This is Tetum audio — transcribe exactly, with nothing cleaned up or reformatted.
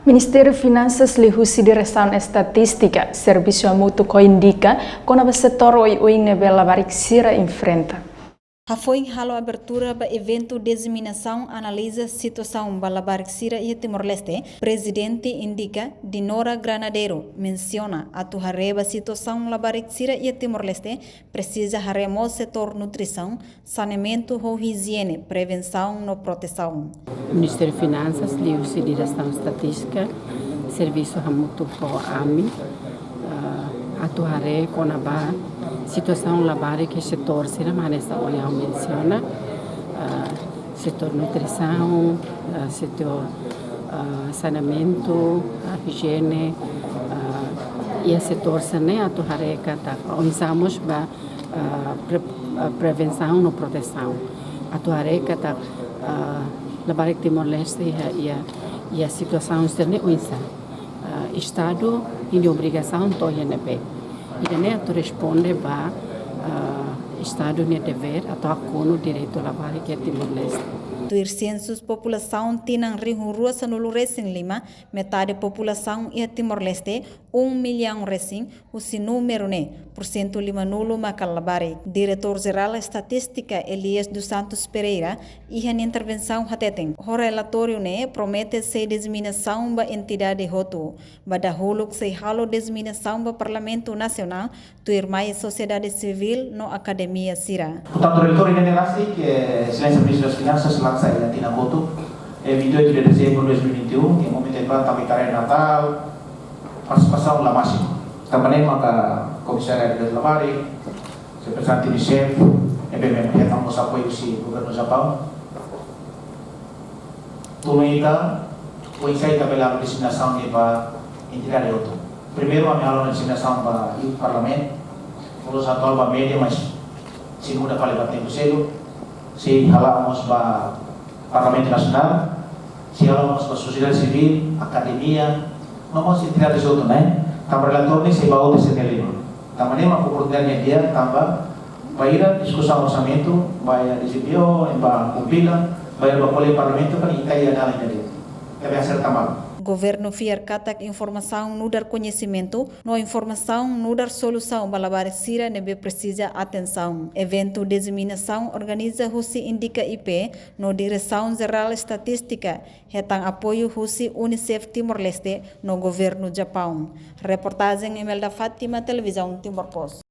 Ministériu Finansas liuhusi Diresaun Estatístika, servisu hamutuk ho INDICA, kona-ba setór oioin ne'ebé labarik sira enfrenta. Hafoin halo abertura ba eventu diseminasaun analiza situasaun ba labarik sira iha Timor-Leste, Prezidente INDICA, Dinora Granadeiro, mensiona atu haree ba situasaun labarik sira iha Timor-Leste, presiza haree mós setór nutrisaun, saneamentu ho ijiene, prevensaun no protesaun. Ministériu Finansas liuhusi Diresaun Estatístika, servisu hamutuk ho ami, ah, atu haree kona-ba situasaun labarik iha setór sira mak hanesan ohin ha'u mensiona, ah, setór nutrisaun, ah, setór, ah, saneamentu, ah, ijiene, ah, iha setór sira-ne'e atu haree katak oinsá mós ba, ah, pre-, ah, prevensaun no protesaun. Atu haree katak, ah, labarik Timor-Leste iha, iha, iha situasaun sira-ne'e oinsá. Ah, Estadu nia obrigasaun to'o iha ne'ebé. Ida-ne'e atu responde ba, ah, Estadu nia devér atu hakonu direitu labarik iha Timor-Leste. Tuir sensus populasaun tinan rihun rua sanulu resin lima, metade populasaun iha Timor-Leste, um milhão resin, husi númeru ne'e, porsentu limanulu maka labarik. Diretór Jerál Estatístika Elias dos Santos Pereira, iha nia intervensaun hateten, ho relatóriu ne'e promete sei diseminasaun ba entidade hotu, ba dahuluk sei halo diseminasaun ba Parlamentu Nasionál, tuirmai sosiedade sivíl no akademia sira. Portantu, relatóriu ne'e rasik, Exelénsia Ministru das Finansas, lansa iha tinan kotuk, eh, vinte e oito de dezembro de dois mil e vinte e um, iha momentu ne'ebá, tanba iha tempu Natál, partisipasaun la másima. Tanba ne'e maka Komisáriu Direitu Labarik, reprezentante UNICEF, ne'ebé mak hetan mós apoiu husi governu Japaun, tulun ita, oinsá ita bele halo diseminasaun ne'e ba entidade hotu. Primeiru, ami halo ona diseminasaun ba iha Parlamentu, mós atu halo ba média, mas sei muda fali ba tempu seluk, sei halo mós ba Parlamentu Nasionál, sei halo mós ba sosiedade sivíl, akademia, no mós entidade hotu, ne'e? Tanba relatóriu ne'e sei ba O T C N L. Tanba ne'e mak oportunidade ne'e di'ak, tanba bainhira diskusaun orsamentu, ba iha D G P O, ba kompila, bainhira ba ko'alia Parlamentu, kan ita iha analiza de'it. Ita bele aserta malu. Governu fiar katak informasaun nu'udar koñesimentu, no informasaun nu'udar solusaun ba labarik sira ne'ebé presiza atensaun. Eventu diseminasaun organiza husi INDICA I P, no Diresaun Jerál Estatístika, hetan apoiu husi UNICEF Timor-Leste, no governu Japaun. Reportajen Imelda Fátima, Televizaun Timor Post.